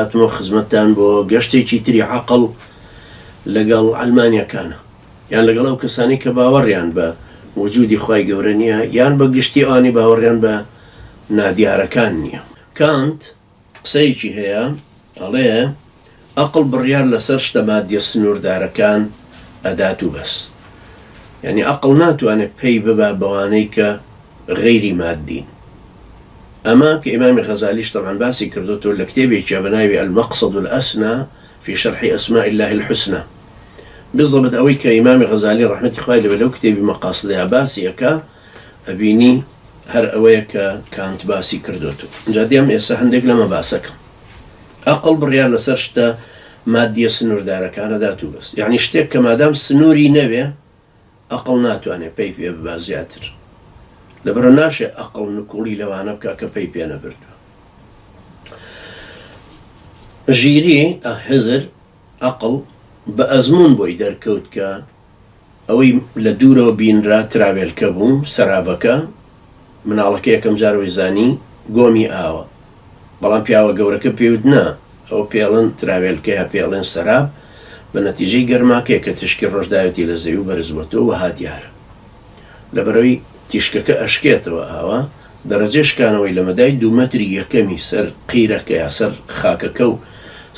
هاتمەوە خزمەتتان بۆ گەشتێکی تری عەقڵ لەگەڵ عەلمانیەکانە یان لەگەڵ ئەو کەسانەی کە باوەڕیان بە وجودی خوای گەورە نییە یان بە گشتی ئەوانەی باوەڕیان بە نادیارەکان نییە. کانت قسەیەکی هەیە ئەڵێ، ئەقڵ بڕیار لەسەر شتە مادیە سنووردارەکان ئەدات و بەس. یانی ئەقڵ ناتوانێت پەی ببا بەوانەی کە غەیری مادین. ئەمە کە ئیمامی غەزالیش تەبعەن باسی کردۆتەوە لە کتێبێکیا بە ناوی المقصد الاسنی فی شرح اسماء اللە الحسنی. بالضبط ئەوەی کە ئیمامی غەزالی ڕەحمەتی خوای لێبێ لەو کتێبی مەقاصدەیا باسی ئەکا ئەبینی هەر ئەوەیە کە کانت باسی کردۆتەوە. ئینجا دێم ئێستا هەندێک لەمە باسەکەم. ئەقڵ بڕیار لەسەر شتە مادیە سنووردارەکان ئەدات و بەس. یەعنی شتێک کە مادام سنووری نەبێ ئەقڵ ناتوانێ پەی پێ ببا زیاتر. لەبەرئەوە ناشێ ئەقڵ نکوڵی لەوانە بکا کە پەی پێ نەبردووە. ژیری، هزر، ئەقڵ بە ئەزموون بۆی دەرکەوت کە ئەوەی لە دوورەوە بینرا تراوێلکە بوو، سەرابەکە، مناڵەکە یەکەم جار ئەوەی زانی گۆمی ئاوە، بەڵام پیاوە گەورەکە پێی وت نا، ئەوە پێڵن تراوێلکەیە پێڵێن سەراب، بە نەتیجەی گەرماکەیە کە تیشکی ڕۆژ داوێتی لە زەوی و بەرز بۆتەوە وەها دیارە. لەبەرئەوەی تیشکەکە ئەشکێتەوە ئاوا، دەرەجەی شکانەوەی لە مەدای دوو مەتری یەکەمی سەر قیرەکە یا سەر خاکەکە و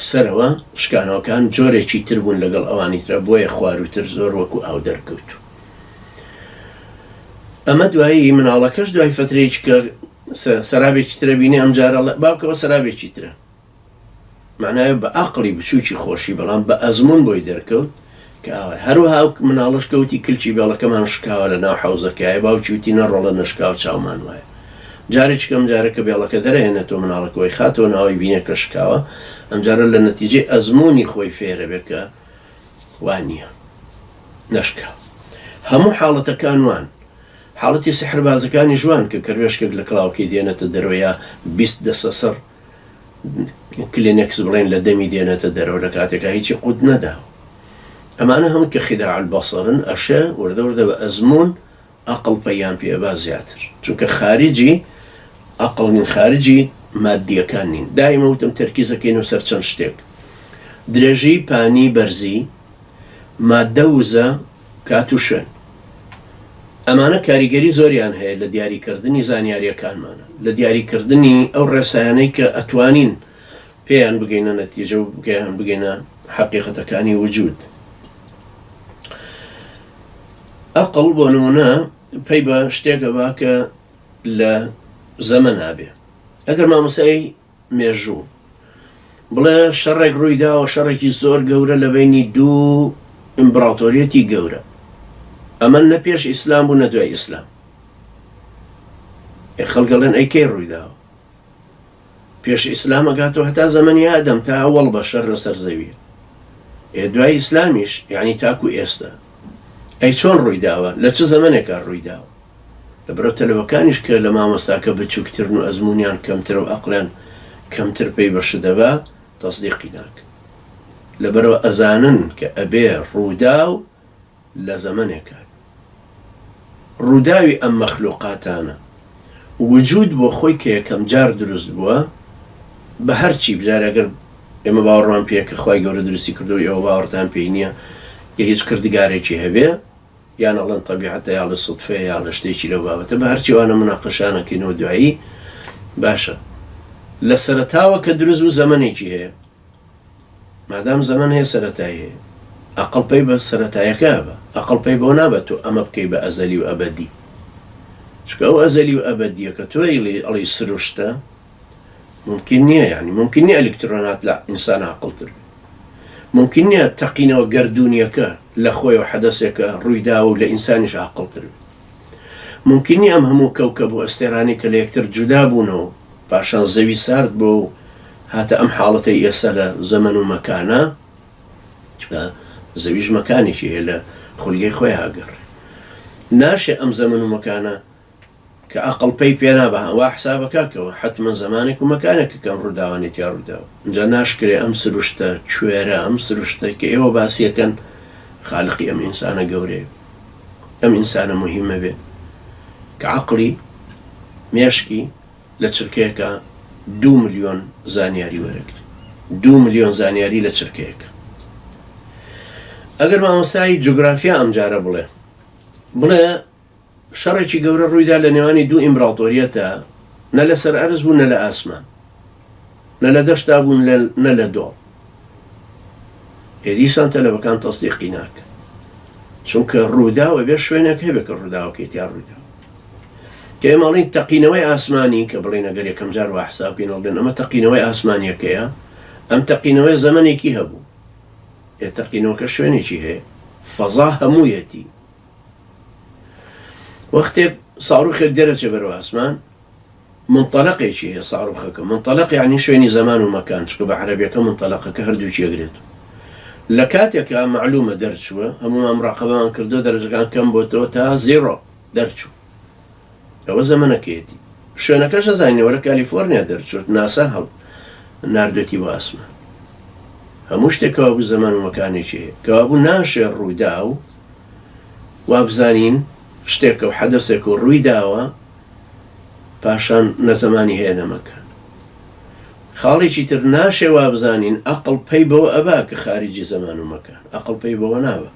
سەرەوە شکانەوەکان جۆرێکی تر بوون لەگەڵ ئەوانی ترا بۆیە خوارووتر زۆر وەکو ئاو دەرکەوتوو. ئەمە دوایی مناڵەکەش دوای فەترەیەکی کە سەرابێکی ترە بینێ ئەمجارە ئەڵێ باوکە ئەوە سەرابێکی ترە. مەعنای بە ئەقڵی بچووکی خۆشی بەڵام بە ئەزموون بۆی دەرکەوت کە ئاوایە. هەروەها ئەو مناڵەش کە وتی کلکی بێڵەکەمان شکاوە لە ناو حەوزەکەیە باوکی وتی نە ڕۆڵە نەشکاوە چاومان وایە. جارێکی کە ئەمجارە کە بێڵەکە دەرئەهێنێتەوە مناڵەکە وەی خاتەوە ناوەی بینێ کە شکاوە ئەمجارە لە نەتیجەی ئەزموونی خۆی فێرەبێ کە وا نییە نەشکاوە. هەموو حاڵەتەکان وان. حاڵەتی سیحربازەکانیش وان کە کەروێشکێک لە کڵاوەکەی دێنێتە دەرەوە یا 20 دەسەسڕ کلێنێکس بڵێن لە دەمی دێنێتە دەرەوە لە کاتێکا هیچی قوت نەداوە. ئەمانە هەموو کە خداع البصرن ئەشێ وردە وردە بە ئەزموون ئەقڵ پەییان پێ ئەبا زیاتر چونکە خارجی ئەقڵ نین خارجی مادیەکان نین دایمە وتم تەرکیز ئەکەینەوە سەر چەند شتێک درێژی پانی بەرزی مادە وزە کات و شوێن ئەمانە کاریگەری زۆریان هەیە لە دیاریکردنی زانیاریەکانمانە لە دیاریکردنی ئەو ڕێسایانەی کە ئەتوانین پێیان بگەینە نەتیجە و پێیان بگەینە حەقیقەتەکانی وجود. ئەقڵ بۆ نمونە پەی بە شتێک ئەبا کە لە زەمەنا بێ. ئەگەر مامۆستای مێژوو بڵێ شەڕێک ڕووی داوە، شەڕێکی زۆر گەورە لە بەینی دوو ئیمبراتۆریەتی گەورە، ئەمە نە پێش ئیسلام بوو نە دوای ئیسلام. ئێ خەڵک ئەڵێن ئەی کەی ڕووی داوە؟ پێش ئیسلام ئەگاتەوە هەتا زەمەنی ئادەم تا ئەوەڵ بەشەر لەسەر زەویە ئێ دوای ئیسلامیش یعنی تاکو ئێستا ئەی چۆن ڕووی داوە لە چ زەمەنێکا ڕووی داوە لەبەرئ تەلەبەکانیش کە لە مامۆستاکە بچووکترن و ئەزموونیان کەمترە و ئەقڵیان کەمتر پەی بە شت دەبا تەسدیقی ناکەن لەبەرئ ئەزانن کە ئەبێ ڕووداو لە زەمەنێکا ڕووداوی ئەم مەخلوقاتانە وجود بۆ خۆی کە یەکەم جار دروست بووە بە هەرچی بجارێ ئەگەر ئێمە باوەڕمان پێیە کە خوای گەورە دروستی کردووە ئێوە باوەڕتان پێی نییە کە هیچ کردگارێکی هەبێ یان ئەڵێن تەبیعەتە یاڵێ سوتفەیە یاڵێ شتێکی لەو بابەتە بە هەرچی وانە مناقەشانەکەینەوە دوایی باشە لە سەرەتاوە کە دروست بوو زەمەنێکی هەیە مادام زەمەن هەیە سەرەتای هەیە ئەقڵ پەی بە سەرەتایەکە ئەبا ئەقڵ پەی بەوە نابا تۆ ئەمە بکەی بە ئەزەلی و ئەبەدی چونکە ئەو ئەزەلی و ئەبەدیە کە تۆ ئەڵێی سروشتە ممکن نییە یعنی ممکن نییە ئەلکترۆنات لە ئینسان عاقڵتر بێ ممکن نییە تەقینەوە گەردوونیەکە لە خۆیەوە حەدەسێکە ڕووی داوە و لە ئینسانیش عاقڵتر بێ ممکن نییە ئەم هەموو کەوکەب و ئەستێرانەی کە لە یەکتر جودا بوونەوە پاشان زەوی سارد بۆ و هاتە ئەم حاڵەتەی ئێستا لە زەمەن و مەکانا، چونکە زەویش مەکانێکی هەیە لە خولگەی خۆی ئەگەڕێ. ناشێ ئەم زەمەن و مەکانە کە ئەقڵ پەی پێ نابا وا حسابەکا کەوە حەتمەن زەمانێک و مەکانێک کە ئەم ڕووداوانەی تیا ڕوویداوە. ئینجا ناشکرێ ئەم سروشتە کوێرە، ئەم سروشتە کە ئێوە باسی ئەکەن خالقی ئەم ئینسانە گەورەیە بێ، ئەم ئینسانە موهیمە بێ کە عەقڵی، مێشکی، لە چرکەیەکا دوو ملیۆن زانیاری وەرەگری. دوو ملیۆن زانیاری لە چرکەیەک. ئەگەر مامۆستای جوگرافیا ئەمجارە بڵێ بڵێ شەڕێکی گەورە ڕوویدا لە نێوانی دوو ئیمبراتۆریەتە نە لەسەر ئەرز بوو نە لە ئاسمان نە لە دەشتا بوون نە لە دۆڵ ئێدیسان تەلەبەکان تەسدیقی ناکەن چونکە ڕووداو ئەبێ شوێنێک هەبێ کە ڕووداوەکەی تیا ڕوویدا کە ئێمە ئەڵێین تەقینەوەی ئاسمانی کە بڵێین ئەگەر یەکەم جار وا حساب بکەین ئەڵێن ئەمە تەقینەوەی ئاسمانیەکەیە ئەم تەقینەوەی زەمەنێکی هەبوو ئێ تەقینەوەکە شوێنێکی هەیە فەزا هەموویەتی وەختێک ساڕوخێک دەرەچێ بەرەو ئاسمان مونتەلەقێکی هەیە ساروخەکە، مونتەلەق یەعنی شوێنی زەمان و مەکان، چونکە بە عەرەبیەکە مونتەلەقەکە هەردووکی ئەگرێت. لە کاتێکا مەعلومە دەرچووە، هەموومان مراقەبەمان کردووە دەرەجەکان کەم بۆتەوە تا زیرۆ دەرچوو. ئەوە زەمەنەکەیەتی. شوێنەکەش ئەزانینەوە لە کالیفۆرنیا دەرچووە، ناسا هەڵ ناردوێتی بۆ ئاسمان. هەموو شتێک کەوابوو زەمان و مەکانێکی هەیە. کەوابوو ناشێ ڕووداو وابزانین شتێکە و حەدەسێکە و ڕووی داوە، پاشان نە زەمانی هەیە نە مەکان. خاڵێکی تر ناشێ وابزانین ئەقڵ پەی بەوە ئەبا کە خاریجی زەمان و مەکان. ئەقڵ پەی بەوە نابا.